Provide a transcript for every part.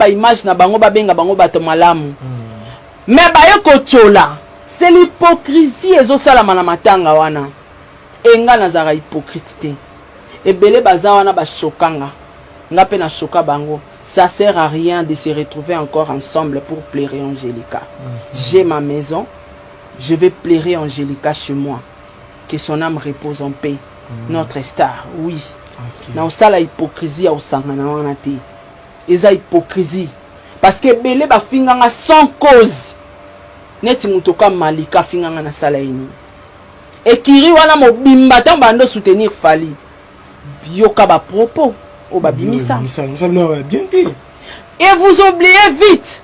Image na bango, babenga bango bato malamu, mais baye kotiola. C'est l'hypocrisie ezosalama na matanga wana. Enga nazalaka hypocrite te. Ebele baza wana bashokanga nga mpe nashoka bango. Ça sert à rien de se retrouver encore ensemble pour pleurer Angelica. J'ai ma maison, je vais pleurer Angelica chez moi. Que son âme repose en paix, notre star, oui. Na osala hypocrisie ya kosangana wana te, eza hypocrisie, parce que ebele bafinganga sans cause. Neti moto ka Malika afinganga, nasala ye nini? Ekiri wana mobimba, ntango bando soutenir Fally, yoka bapropos oyo babimisa. Bimisa biloko ya bien te. Et vous oubliez vite.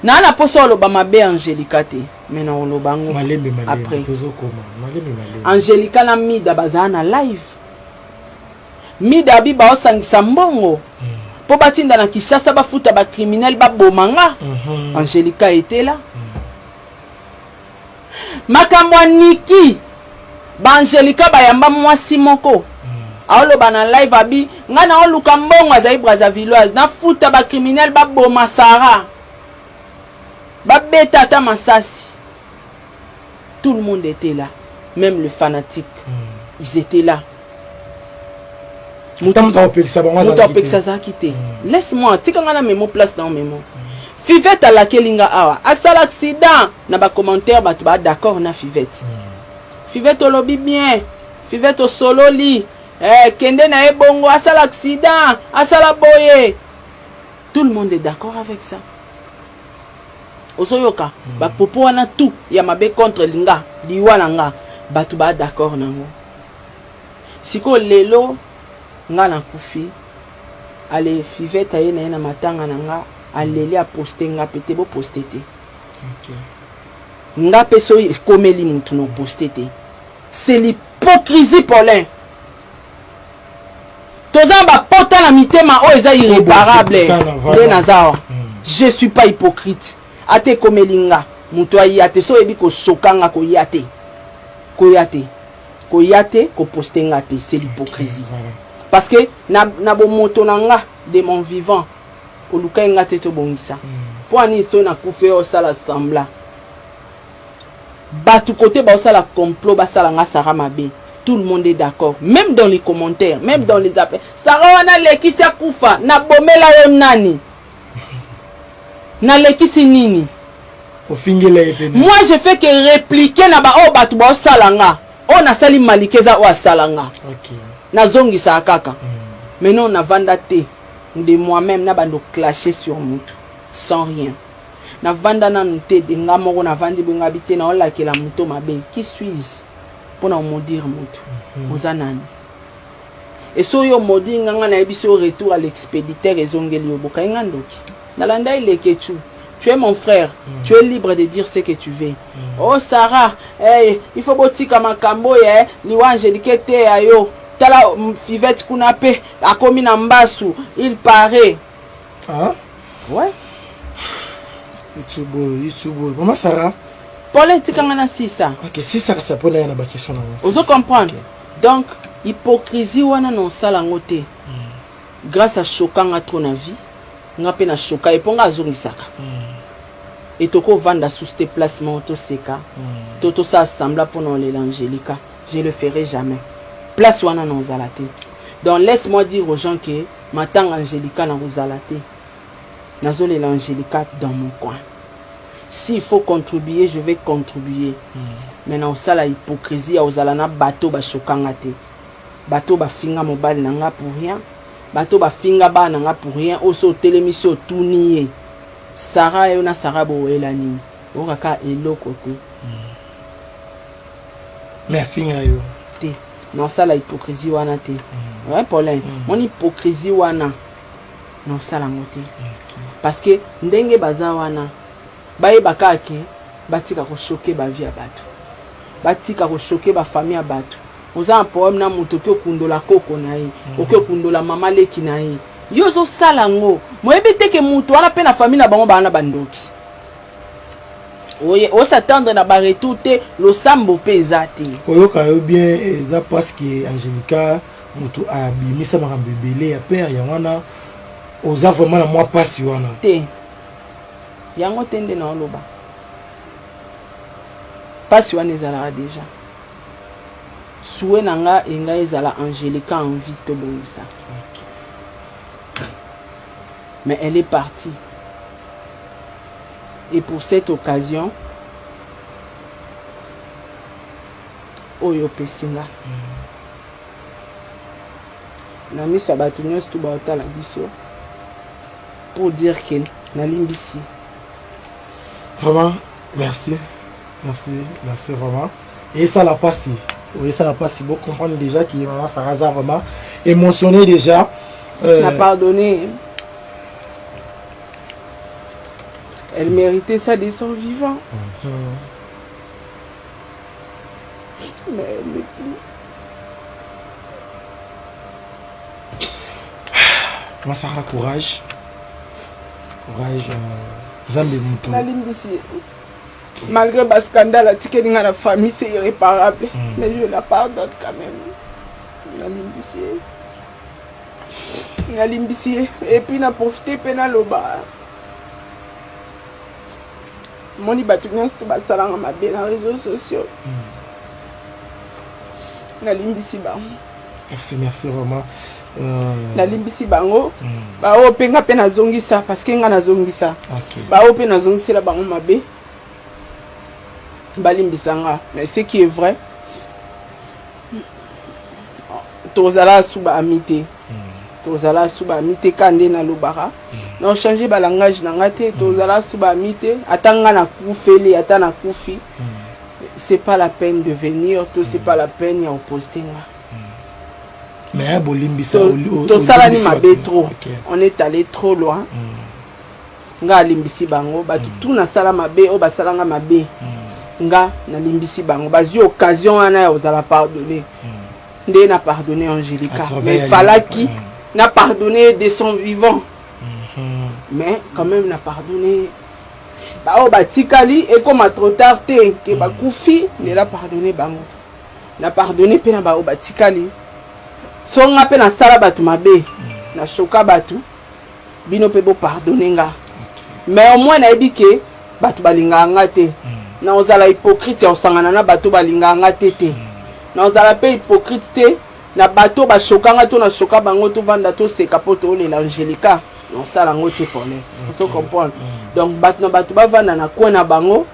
Naa na mposa oloba mabe Angélika te, mais na oloba yango Malembe malembe. Après. Tozokoma malembe malembe. Angélika na Mida bazala na live. Mida abi baosangisa mbongo mpo batinda na Kinshasa, bafuta bacriminel baboma nga. Angélika etela makambo ya Niki. Baangelika bayamba mwasi moko, aoloba na live, abi ngai naoluka mbongo, azali Brazavilloise, nafuta bacriminel baboma Sara, babeta ata masasi. Tout le monde était là, même le fanatique, ils étaient là. Ata moto akopekisa bango Moto azalaki te. apekisa azalaki te. Laisse moi, tika ngai na memo place na memo. Fivete alakeli nga awa, asala accident. Na bacommentaire, bato baa d'accord na Fivete. Fivete olobi bien, Fivete osololi, eh, kende na ye bongo, asala accident, asala boye, tout le monde est d'accord avec ça. Ozoyoka bapopo wana tout ya mabe contre nga, liwa na nga, bato baa d'accord nango. Sikoyo lelo nga nakufi, ale Fivete aye na ye na matanga na nga, aleli, aposte nga mpe te. Boposte te. Nga mpe so ekomeli mutu na oposte te, c'est l'hypocrisie. Paulin, toza na bapota na mitema oyo eza irréparable. Sana, vraiment. Nde naza awa, je suis pas hypocrite. Ata ekomeli nga, moto aya te. So oyebi kosoka nga, koya te, koya te, koya te, koposte nga te, c'est l'hypocrisie. Parce que na bomoto na nga, de mon vivant, olukai nga te tobongisa. Mpo ani so nakufi, oyo osala semblant, bato kote baosala complot, basala nga Sara mabe. Tout le monde est d'accord, même dans les commentaires, même dans les appels: Sara wana alekisi, akufa. Nabomela yo nani? Nalekisi nini? Ofingela ye mpe. Moi, je fais que répliquer na baoyo bato baosala nga. Oyo nasali Malika eza oyo asala nga. Nazongisaka kaka. Maintenant navanda te de moi-même na bando clasher sur mutu sans rien. Navanda nanu te de nga moko, navandi boye, ngabi te, naolakela moto mabe. Qui suis-je mpona omaudire motu? Oza nani? Eso oyo omodire nga, nga nayebi so retour à l'expéditeur ezongeli yo. Bokai nga ndoki, nalanda Eleketu. Tu es mon frère, tu es libre de dire ce que tu veux. Oh Sarah, hey, il faut botika makambo oyo, eh, liwa Angélike te ya yo. Tala Fivete kuna mpe akomi na mbasu, il paraît. Ah. Ouais. Youtube, YouTube, mama Sara. Paul, etikanga na sisa. Ok, sisa kasi mpona ya na baquestion na nga. Ozo comprendre? Donc hypocrisie wana na osala yango te. Grâce ashokanga trop na vie, nga mpe nashoka ye, mpo nga azongisaka. E tokovanda susu te place moko, toseka to tosala semblant mpona olela Angélika, je le ferai jamais. Place wana na ozala te. Donc laisse-moi dire aux gens que matanga Angélika na kozala te. Nazolela Angélika dans mon coin. S'il faut contribuer, je vais contribuer, mais na osala hypocrisie ya ozala na bato bashokanga te, bato bafinga mobali na nga pour rien, bato bafinga bana na nga pour rien. Oyo so otelemisi, otuni ye: Sara, yo na Sara bowela nini? Okaka eloko te. Mais afinga yo. Te, na osala hypocrisie wana te. Ouais, Paulin, mon hypocrisie wana na osala yango te, parce que ndenge baza wana, bayeba kaka ke batika kochoquer bavie ya bato, batika kochoquer bafamille ya bato. Oza na problème na moto, oki okundola koko na ye, oki okundola mama leki na ye, yo ozosala yango, moyebi te ke moto wana mpe na famille na bango baa na bandoki. Oye osatendre na baretour te, losambo mpe eza te. Koyoka yo bien, eza parce que Angélika moto abimisa makambo ebele ya père yango wana. Oza vraiment na mwa pasi wana. Te. Yango te nde naoloba. Pasi wana ezalaka dejà. Souhait na nga enga ezala Angelica en vie tobongisa. Okay. Mais elle est partie. Et pour cette occasion oyo opesi nga na miso ya bato nyonso tu baotala biso pour dire que nalimbisi ye. Vraiment, merci. Merci, merci vraiment. Et ça la passe. Oui, ça la passe. Bon comprendre déjà que maman Sarah aza vraiment émotionné déjà. Na pardonné. Elle méritait ça de son vivant. Mais elle n'est plus. Maman Sarah, courage. Courage. Nzambe mutu. Nalimbisi ye. Malgré ba scandale atikeli nga na famille, c'est irréparable. Mais je la pardonne quand même. Nalimbisi ye. Nalimbisi ye. Et puis na profiter pe naloba. Moni bato nyonso to basalanga mabe na réseaux sociaux. Nalimbisi bango. Merci, merci vraiment. Nalimbisi bango. Baoyo mpe nga mpe nazongisa parce que nga nazongisa. Baoyo mpe nazongisela bango mabe. Balimbisa nga. Mais ce qui est vrai, tozala su ba ami te. Tozala su ba ami te ka nde nalobaka. Na changer ba langage na nga te, tozala su ba ami te. Ata nga nakufeli, ata nakufi. C'est pas la peine de venir, to c'est pas la peine ya oposte nga. Mais bolimbisa tosalani mabe trop. On est allé trop loin. Nga alimbisi bango, bato tu nasala mabe oyo basalanga mabe. Nga nalimbisi bango, bazwi occasion wana ya kozala pardonné. Nde na pardonné Angelica. Mais falaki na pardonné de son vivant. Mais quand même na pardonné. Baoyo batikali ekoma trop tard te ke bakufi nde na pardonné bango. Na pardonné mpe na baoyo batikali. So nga mpe nasala bato mabe, na choka bato, bino mpe bo pardonné nga. Mais au moins nayebi ke bato balingaka nga te. Na ozala hypocrite ya kosangana na bato balingaka nga te te. Na ozala mpe hypocrite te na bato bashoka nga to na shoka bango tovanda toseka mpo tolela Angelica. Na osala yango te problème. Ozo comprendre? Donc bato na bato bavanda na coin na bango.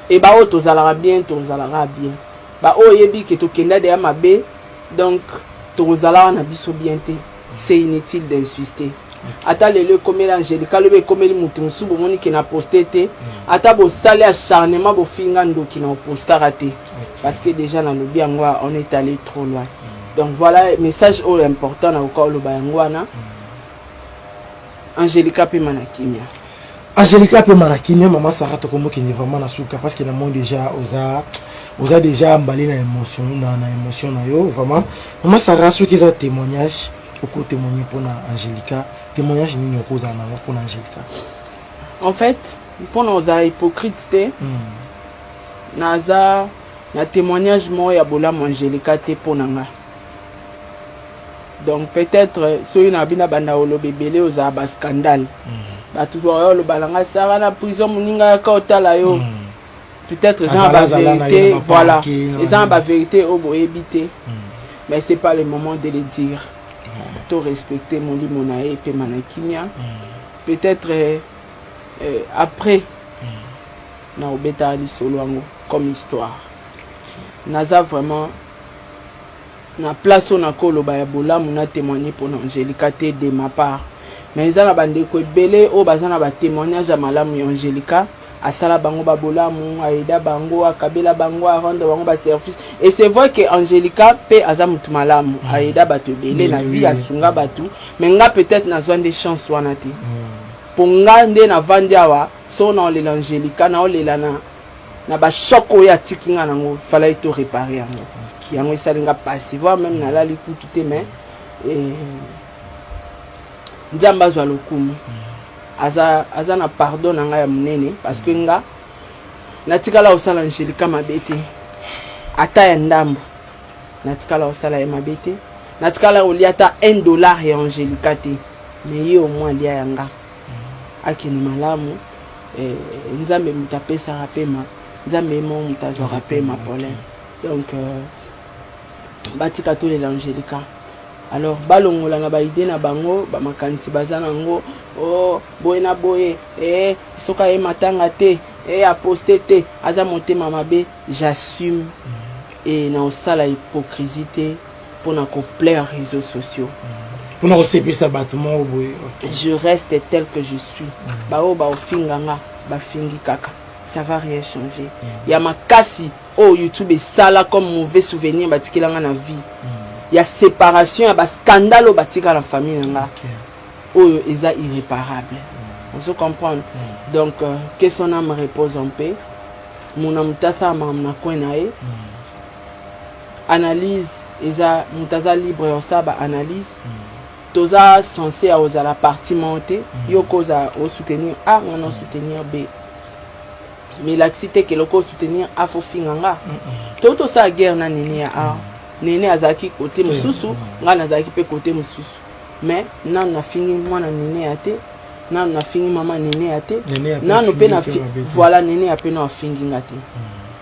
E baoyo tozalaka bien, tozalaka bien. Baoyo oyebi ke tokenda deya mabe, donc tokozalaka na biso bien te. C'est inutile d'insister. Ata lelo ekomeli Angelica, lobi ekomeli mutu mosusu, bomoni ke na poste te. Ata bosali acharnement bofinga ndoki na opostaka te. Parce que déjà nalobi yango, on est allé trop loin. Donc voilà message oyo important na koka oloba yango wana. Angelica pema na kimia. Angelica pema na kimia, maman Sarah tokomokende vraiment na suka parce que na moi déjà oza déjà emballé na émotion na émotion na yo vraiment. Maman Sarah soki eza témoignage oko témoigner mpona Angelica, témoignage nini okozala nango mpona Angelica? En fait, mpona ozala hypocrite te, naza na témoignage moko ya bolamu Angelica te mpona nga. Donc peut-être soki na bina banda oloba ebele ozala ba scandale. Bato baoyo oloba na nga Sarah na prison moninga yaka otala yo. Peut-être eza na ba vérité, voilà. Eza na ba vérité oyo boyebi te. Mais c'est pas le moment de le dire. To respecter molimo na ye epema na kimia. Peut-être après na obetaka lisolo yango comme histoire. Naza vraiment na place oyo nakoloba ya bolamu na témoigner mpona Angelica te de ma part. Mais eza na bandeko ebele oyo baza na ba témoignage ya malamu ya Angelica. Asala bango ba bolamu, aida bango, akabela bango, a rendre bango ba service. Et c'est vrai que Angelica pe aza mutu malamu, aida bato ebele na vie, asunga bato. Mais nga peut-être nazwa nde chance wana te. Po nga nde navandi awa, so na olela Angelica, na olela na ba choc oyo atiki nga nango, fallait to réparer yango. Yango esali nga pasi, voire même nalali kutu te, mais Nzambe azwa lokumu. Aza na pardon na nga ya monene parce que nga natikala kosala Angelica mabe te. Ata ya ndambo natikala kosala ye mabe te. Natikala kolia ata un dollar ya Angelica te. Mais ye au moins alia ya nga. Akende malamu. Eh, Nzambe moto apesaka pema. Nzambe ye moko moto azwaka pema, Paulin. Donc batika tolela Angelica. Alors balongola na ba idée na bango, ba makanisi baza nango, oh boye na boye, eh soki aye matanga te, eh aposte te, aza motema mabe. J'assume et na osala hypocrisie te pona ko plaire réseaux sociaux. Pona kosepisa bato moko boye. Je reste tel que je suis. Baoyo baofinga nga, bafingi kaka. Ça va rien changer. Ya makasi oyo YouTube esala comme mauvais souvenir batikela nga na vie. Ya séparation, ya ba scandale oyo batika na famille na nga. Oyo eza irréparable. Ozo comprendre? Donc que son âme repose en paix. Mona moto asala makambo na coin na ye. Analyse eza moto aza libre ya kosala ba analyse. Toza censé ya kozala parti moko te. Yo koza osoutenir A, nga na soutenir B. Mais elakisi te ke loko osoutenir A fo finga nga. To tosala guerre na Nene ya A. Nene azalaki côté mosusu, nga nazalaki mpe côté mosusu. Mais nanu nafingi mwana Nene ya te, nanu nafingi mama Nene ya te, nanu mpe na voilà Nene ya mpe na afingi nga te.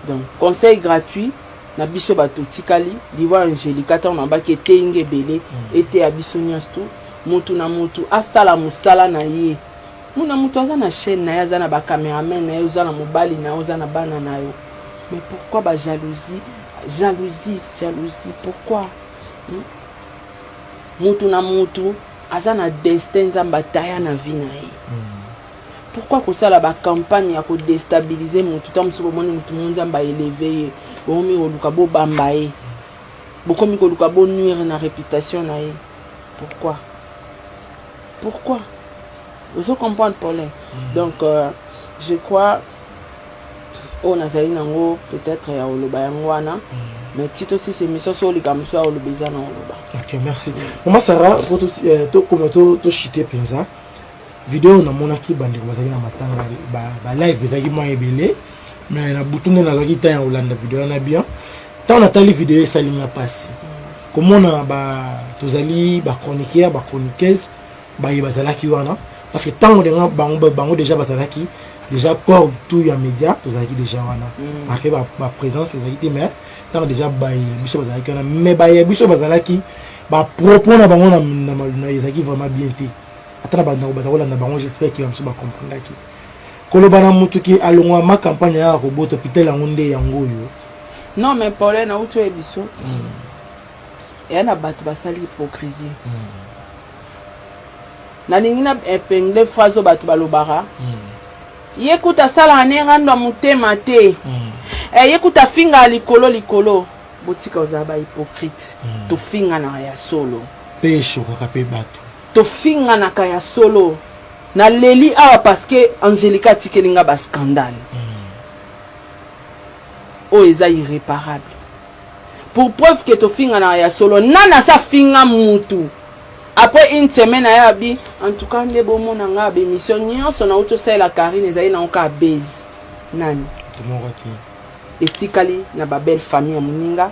Donc conseil gratuit na biso bato tikali liwa Angelica ntango nabaki eteyi nga ebele, eteya biso nyonso tu. Mutu na mutu asala mosala na ye. Mutu na mutu aza na chaîne na ye, aza na ba cameraman na ye, oza na mobali na yo, oza na bana na yo. Mais pourquoi ba jalousie, jalousie, jalousie, pourquoi? Mutu na mutu aza na destin Nzambe ataya na vie na ye. Pourquoi kosala ba campagne ya kodestabiliser mutu? Ntango mosusu bomoni mutu mo Nzambe aeleve ye, bokomi koluka bobamba ye, bokomi koluka bonuire na réputation na ye. Pourquoi? Pourquoi? Ozo comprendre problème? Donc je crois oyo nazali nango peut-être ya koloba yango wana. Mais ti tosisa émission, so olika mosu ya koloba eza na koloba. Ok, merci mama Sara. Po tokoma toshite mpenza video, namonaki bandeko bazalaki na matanga, balive ezalaki mwa ebele, mais na butu nde nazalaki ntan ya kolanda video wana bien. Ntango natali video, esalinga mpasi komona tozali bachroniqueur, bachroniqueuse baye bazalaki wana, parce que ntango ndenga bango déjà bazalaki déjà corps tout ya média, tozalaki déjà wana. Après baprésence ezalaki te, mais ntango déjà baye biso bazalaki wana, mais baye biso bazalaki, bapropos na bango ezalaki vraiment bien te. Ata na bandako baza kolanda bango, j'espère ke bamosusu bacomprendaki koloba na motu ke alongwa ma campagne ayaka kobota hôpital yango nde yango oyo. Non, mais Paulin, nauti oyo biso eya na bato basali hypocrisie. Nalingi na épingle phrase oyo bato balobaka: ye kuta asalaka ne rando ya motema te, ye kuta afingaka likolo likolo. Botika ozala bahypocrite. Tofinganaka ya solo. Mpe eshokaka mpe bato. Tofinganaka ya solo. Naleli awa parce que Angélika atikeli nga bascandale oyo eza irréparable. Pour preuve ke tofinganaka ya solo, nani asa finga mutu, après une semaine aya abi: en tout cas nde bomona nga, bémission nyonso nauti osalela Karine ezali nango kaka base nani. Moko te. Etikali na babelle famille ya moninga,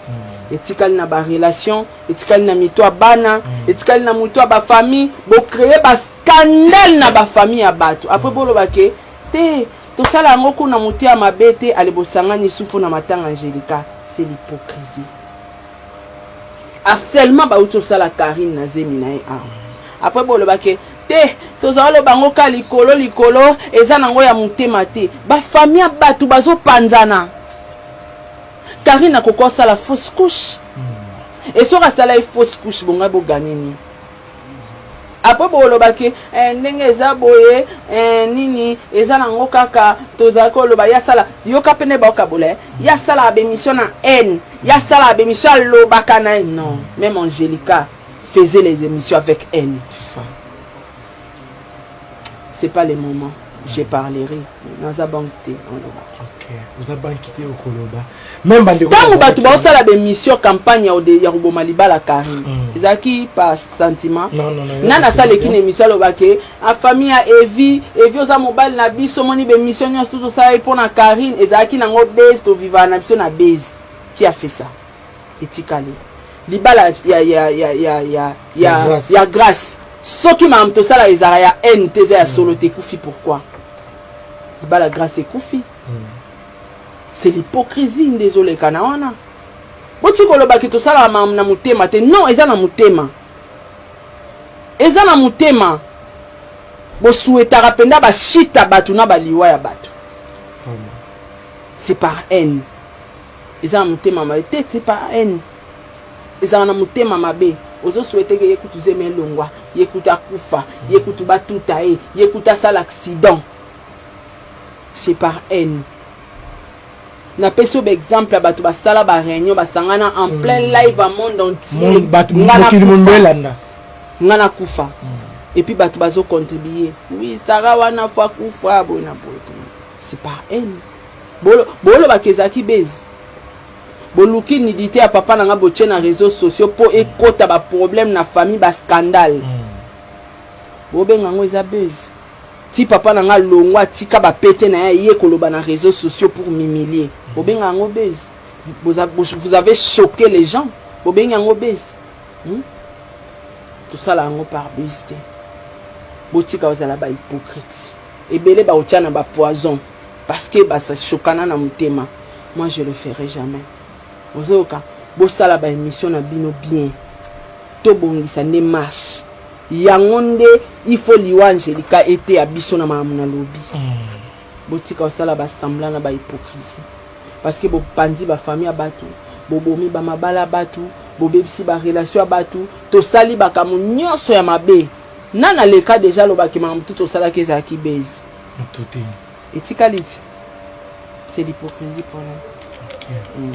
etikali na barelation, etikali na mito ya bana, etikali na moto ya bafamille. Bocréer bascandale na bafamille ya bato, après boloba ke te tosala yango kuna moto ya mabe te. Ale bosangani su mpona matanga Angélika, c'est l'hypocrisie. Harcèlement bauti osala Karine na zemi na ye awa, après boloba ke te tozala loba yango ka likolo likolo, eza nango ya motema te. Bafamille ya bato bazopanzana. Karine akoki osala fausse couche, e soki asala ye fausse couche, bongai boganye nini? Après bolobaki ndenge eza boye, nini eza nango kaka tozalaki koloba ye asala yoka pene baokabola ye asalaka bémission na haine, ye asalaka bémission alobaka na ye. Non, même Angelica faisait les émissions avec haine. C'est ça. C'est pas le moment, je parlerai, naza banque te, oloba. Ok, oza banki te, okoloba même bandeko. Ntango bato baosala bémission campagne ya koboma libala Karine, ezalaki par sentiment. Non, non, non. Nani asaleki na émission alobake a famille ya Evi, Evi oza mobali na biso, omoni bémission nyonso to tosala ye mpo na Karine ezalaki nango base, tovivaka na biso na base. Qui a fait ça? Etikali libala ya Ya Grâce. Ya Grâce. Soki makambo tosala ezalaka ya haine te, eza ya solo te, ekufi pourquoi? Libala Grâce ekufi. C'est l'hypocrisie nde ezoleka na wana. Boti kolobaki tosalaka makambo na motema te. Non, eza na motema. Eza na motema. Bosuetaka mpenza bashita bato na baliwa ya bato. C'est par haine. Eza na motema mabe te, c'est par haine. Ezala na motema mabe. Ozosuete ke ye kutu zemi elongwa, ye kutu akufa, ye kutu batuta ye, ye kutu asala accident. C'est par haine. Napesi yo baexemple ya bato basala baréunion, basangana en plein live à monde entier. Nga nakufa. Et puis bato bazocontribue, oui, Sara wana fo akufa boye na boye. C'est par haine. Bolobaka ezalaki base. Boluki nudité ya papa na nga, botie na réseaux sociaux mpo ekota baproblème na famille, bascandale. Bobenga yango eza base. Ti papa na nga longwa, atika bapete na ye, ye koloba na réseaux sociaux pour m'humilier, bobenga yango base. Vous avez choqué les gens, bobengi yango base, Tosala yango par base te. Botika kozala bahypocrite. Ebele bakotia na bapoison parce que basashokana na motema. Moi, je le ferai jamais. Ozoyoka, bosala baémission na bino bien, tobongisa nde marche yango nde. Il faut liwa Angelika eteya biso na makambo na lobi. Botika kosala basemblant na bahypocrisie, parce que bopanzi bafamille ya bato, bobomi bamabala ya bato, bobebisi barelation ya bato. Tosali bakambo nyonso ya mabe. Nana leka deja alobaki makambo tu tosalaki ezalaki base. Moto te. Etikali ti c'est l'hypocrisie, problème.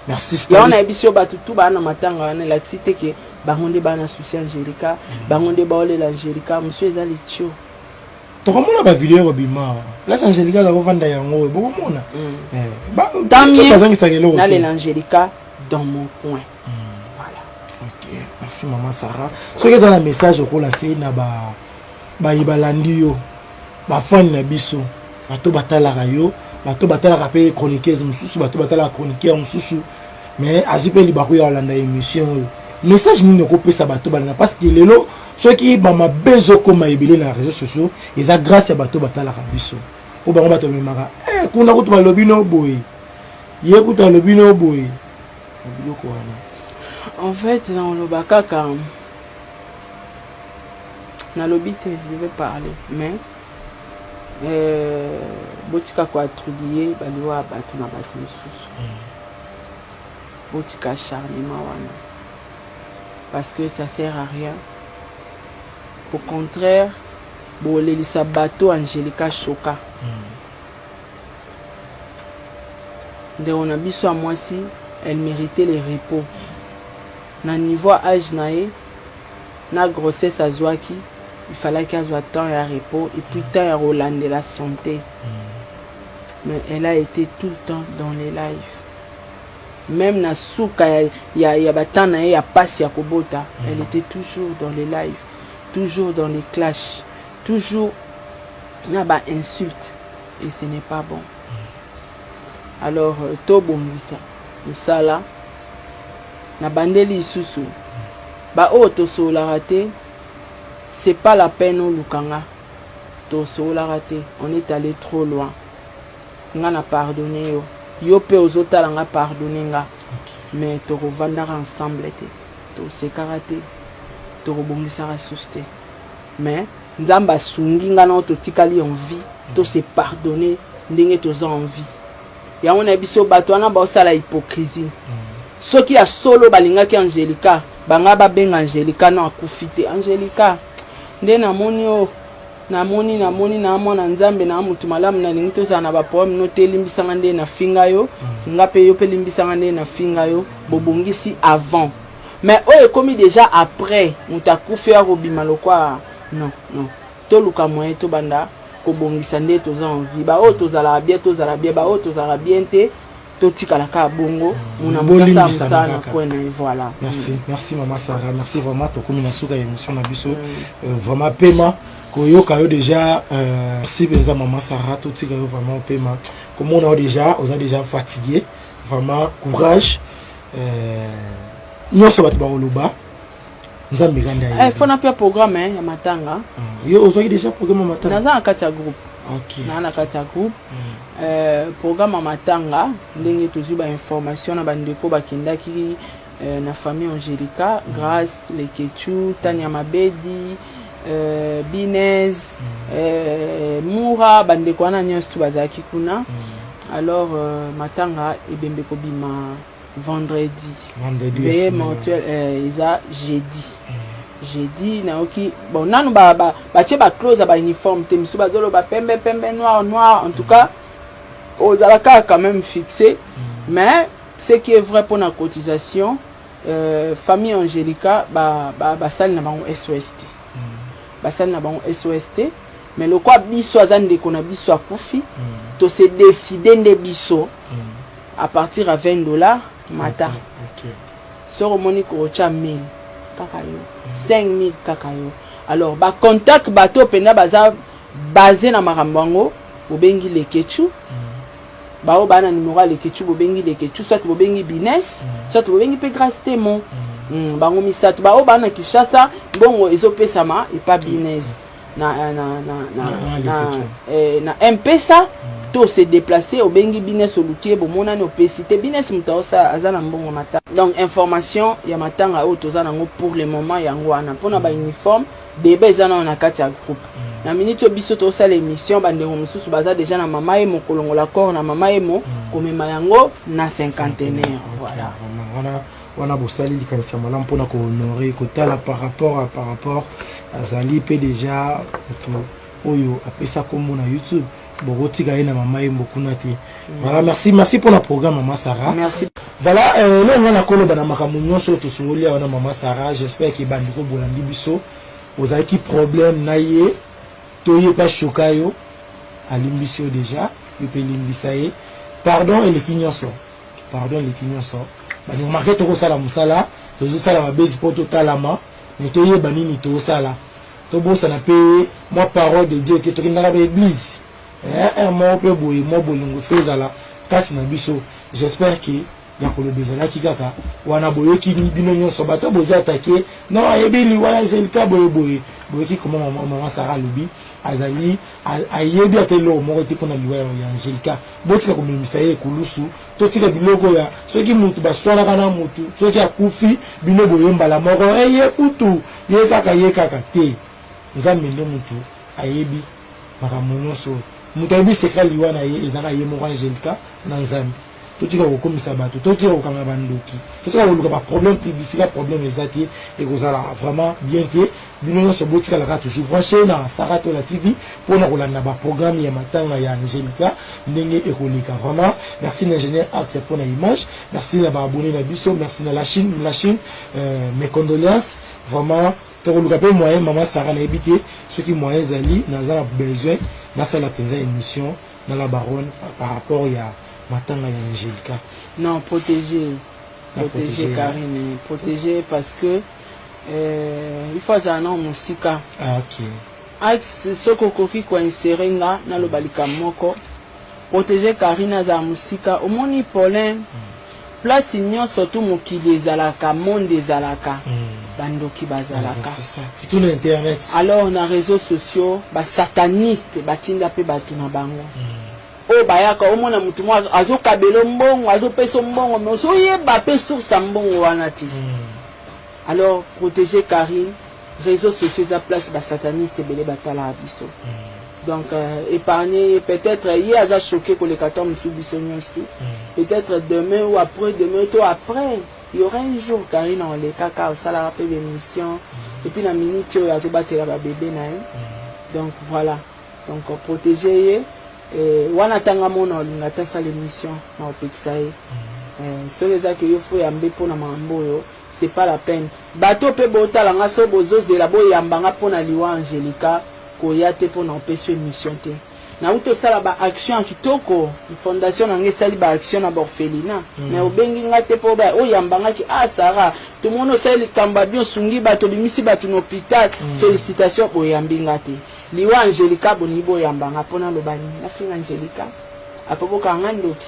Merci. Yango Stanley. Nayebi yo, bato tu baa na matanga wana, elakisi te ke bango nde baa na souci Angélika, bango nde baolela Angélika. Mosu eza litio. Tokomona bavideo ekobima place Angélika aza kovanda yango, bokomona. Tant mieux. Bazangisaka eloko te. Nalela Angélika dans mon coin, voilà. Ok, merci mama Sarah. Soki eza na message okolase na baye balandi yo, bafani na biso, bato batalaka yo, bato batalaka mpe chroniqueuse mosusu, bato batalaka chroniqueur mosusu, mais azwi mpe libaku ya kolanda émission oyo, message nini okopesa bato balanda? Parce que lelo soki bamabe ezokóma ebele na réseaux sociaux, eza grâce ya bato batalaka biso, po bango bato bamemaka eh, kuna kutu balobi no boye, ye kutu alobi no boye na biloko wana. En fait, nakoloba kaka, nalobi te, je vais parler, mais botika koattribue baliwa ya bato na bato misusu. Botika acharnement wana, parce que ça sert à rien. Au contraire, bolelisa bato. Angélika Shoka, ndeko na biso ya mwasi, elle méritait le repos na niveau ya age na ye, na grossesse azwaki. Il fallait azwa temps ya repos et puis temps ya kolandela santé, mais elle a été tout le temps dans les lives, même na suka ya batemps na ye ya pasi ya kobota. Elle était toujours dans les lives, toujours dans les clashs, toujours na bainsulte, et ce n'est pas bon. Alors tobongisa mosala na bandeli lisusu. Baoyo tosololaka te, c'est pas la peine oluka nga. Tosololaka te, on est allé trop loin. Nga na pardonne yo, yo mpe ozotala nga, pardonne nga, mais tokovandaka ensemble te, tosekaka te, tokobongisaka susu te. Mais Nzambe asungi nga nao, totikali en vie, tose pardonne ndenge toza en vie. Yango na biso bato wana baosala hypocrisie. Soki ya solo balingaki Angélika, banga babenga Angélika no akufi te. Angélika nde namoni oyo, namoni na mwana Nzambe na mutu malamu, nalingi tozala na baproblème no te. Elimbisanga nde nafinga yo, nga mpe yo mpe limbisanga nde nafinga yo. Bobongisi avant, mais oyo ekomi déjà après moto akufi, oyo akobima lokwa. Non, non, toluka moyen tobanda kobongisa nde toza en vie. Baoyo tozalaka bien, tozala bien. Baoyo tozalaka bien te, totikala kaka bongo. Mona moto asala mosala na coin na ye, voilà. Merci, merci mama Sarah, merci vraiment. Tokomi na suka ya émission na biso. Vraiment pema koyoka yo déjà. Merci mpenza mama Sarah. Totika yo vraiment pema, komona yo déjà oza déjà fatigué. Vraiment courage. Nyonso bato bakoloba. Nzambe kanda ye. Eh, faut na pia programme hein, ya matanga. Ah, yo ozwaki déjà programme ya matanga? Naza na kati ya groupe. Okay. Na na kati ya groupe. Euh, programme ya matanga ndenge tozwi ba information na bandeko bakendaki euh, na famille Angelica, Grace, Lekechu, Tania Mabedi, euh, Binez, euh, Moura, bandeko wana nyonso tu bazalaki kuna. Alors euh, matanga ebembe kobima vendredi. Vendredi veillée mortuaire euh, eza jeudi. Jeudi nayoki bon nanu ba ba batie ba clause ya ba uniforme te misusu bazoloba pembe pembe noir noir en tout cas ozala kaka quand même fixé mais ce qui est vrai pour la cotisation euh, famille Angelica ba ba basali na bango SOS te basali na bango SOS te mais lokwa biso aza ndeko na biso akufi to se décider nde biso à partir ya 20 $ mata. Soki omoni kokotya 1000 kaka yo, 5000 kaka yo. Alors bacontact bato mpenza baza base na makambo yango, bobengi Lekechu, bao baa na numero ya Lekechu, bobengi Lekechu, soit bobengi Bines, soit bobengi mpe Grâce Temo. Bango misato bao baa na Kinshasa, mbongo ezopesama epa Bines na na Mpesa to se déplacer, obengi Bines, oluki ye, bomonani, opesi te. Bines moto aosala aza na mbongo matanga. Donc information ya matanga oyo toza nango pour le moment yango wana. Mpona bauniforme, débat eza nano na kati ya groupe. Na miniti oyo biso tosala émission, bandeko mosusu baza déjà na mama ye mokolongola corps na mama ye mo komema yango na Cinquantenaire, voilà. Wana wana bosali likanisi ya malamu mpona kohonorer, kotala par rapport azali mpe déjà moto oyo apesa nkombo na YouTube. Bokotika ye na mama ye mbokuna te. Voilà, merci, merci mpona programme, mama Sara. Merci. Voilà, euh, nga nakoloba na makambo nyonso oyo tosungoli awa na mama Sara. J'espère ke bandeko bolandi biso. Ozalaki problème na ye to ye mpe ashoka yo, alimbisi yo déjà, yo mpe limbisa ye. Pardon eleki nyonso, pardon eleki nyonso. Bandeko, marke tokosala mosala, tozosala mabezi mpo totalama, me toyeba nini tozosala. Tobosana mpe mwa parole de Dieu te. Tokendaka ba église r moko mpe boye, mwa bolingo fe ezala kati na biso. J'espère ke ya koloba ezalaki kaka wana. Boyoki bino nyonso, bato bozwa atake non, ayebi liwa ya Angelika boye boye. Boyoki koma mama Sara alobi azali ayebi ata eloko moko te mpona liwa ya Angelika. Botika komemisa ye ekulusu. Totika biloko ya soki mutu baswanaka na mutu, soki akufi, bino boyembala moko eye kutu ye kaka ye kaka te. Nzambe nde mutu ayebi makambo nyonso oyo. Moto ayebi secret liwa na ye ezalaka ye moko Angelika na Nzambe. Totika kokomisa bato, totika kokanga bandoki, totika koluka baproblème publicité. Problème eza te, ekozala vraiment bien te. Bino nyonso botikalaka toujours branché na Sara Tola TV mpona kolanda baprogramme ya matanga ya Angelika ndenge ekoleka. Vraiment merci na ingénieur Axe mpona image, merci na baabonné na biso, merci na la Chine, la Chine, mes condoléances vraiment. Tokoluka mpe moyen, mama Sara, nayebi te soki moyen ezali. Naza na besoin nasala mpenza émission na la baronne par rapport ya matanga ya Angelika. Non, protéger, protéger Karine, protéger, parce que il faut azala nao mosika. Ah, ok. Axe, soki okoki koinsérer nga, naloba likambo moko: protéger Karine, azala mosika. Omoni Paulin, place nyonso tu mokili ezalaka, monde ezalaka, bandoki bazalaka. Surtout na internet. Alors na réseaux sociaux, basataniste batinda mpe bato na bango oyo bayaka. Omona motu moko azokabela mbongo, azopesa mbongo, mais ozoyeba mpe source ya mbongo wana te. Alors protéger Karine. Réseaux sociaux eza place basataniste ebele batalaka biso. Donc épargner. Peut-être ye aza choqué koleka ta mosusu, biso nyonso tu. Peut-être demain ou après demain to après, il y aura un jour Karine olekaka, osalaka mpe bémission. Et puis na minute oyo azobatela babebe na ye. Donc voilà, donc protéger ye. Wana ntanga mona olinga ata asala émission na opekisa ye. Soki ezaki yo fo yambe mpona makambo oyo, c'est pas la peine. Bato mpe botala nga, so bozozela boyamba nga mpona liwa Angelika, koya te mpona opesi émission te. Nauti osala baaction ya kitoko, fondation na nga esali baaction na baorphelinat, mais obengi nga te mpo oyamba ngaki: "Ah Sara, tomoni osali likambo ya bien, osungi bato, obimisi bato na hôpital, félicitation." Boyambi nga te. Liwa Angelika, bolingi boyamba nga mpo naloba nini? Nafinga Angelika apo bokanga nga ndoki?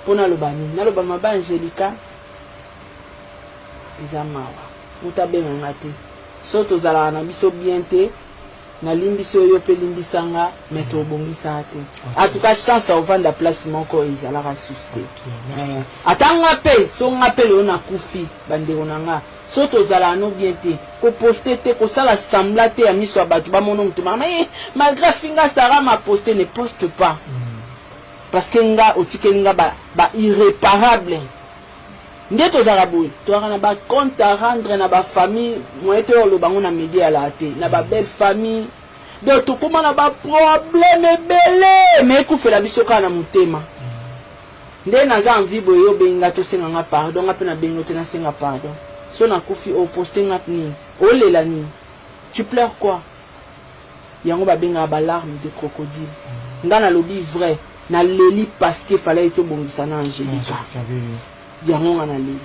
Mpo naloba nini? Naloba mabe Angelika? Eza mawa. Moto abenga nga te. So tozalaka na biso bien te, nalimbisi oyo, mpe limbisa nga, mais tobongisaka te. En tout cas, chance ya ovanda place moko ezalaka susu te. Ata nga mpe, so nga mpe lelo nakufi, bandeko na nga, so tozalaka no bien te, koposte te, kosala semblant te ya miso ya bato bamona moto mama eh, malgré finga Sara ma poste, ne poste pas, parce que nga otikeli nga ba irréparable. Nde tozalaka boye, tozalaka na bacompte à rendre na bafamille, moye te oloba ngo na média alaka te, na babelle famille. Donc tokóma na baproblème ebele, mais ekufela biso kaka na motema. Nde naza envie boye, yo obengi nga, tosenga nga pardon, nga mpe nabengi yo te, nasenga pardon. So nakufi, oposte nga nini? Olela nini? Tu pleures quoi? Yango babengaka balarme de crocodile. Nga nalobi vrai, naleli parce que fallait tobongisa na Angélika. Yango nga naleli.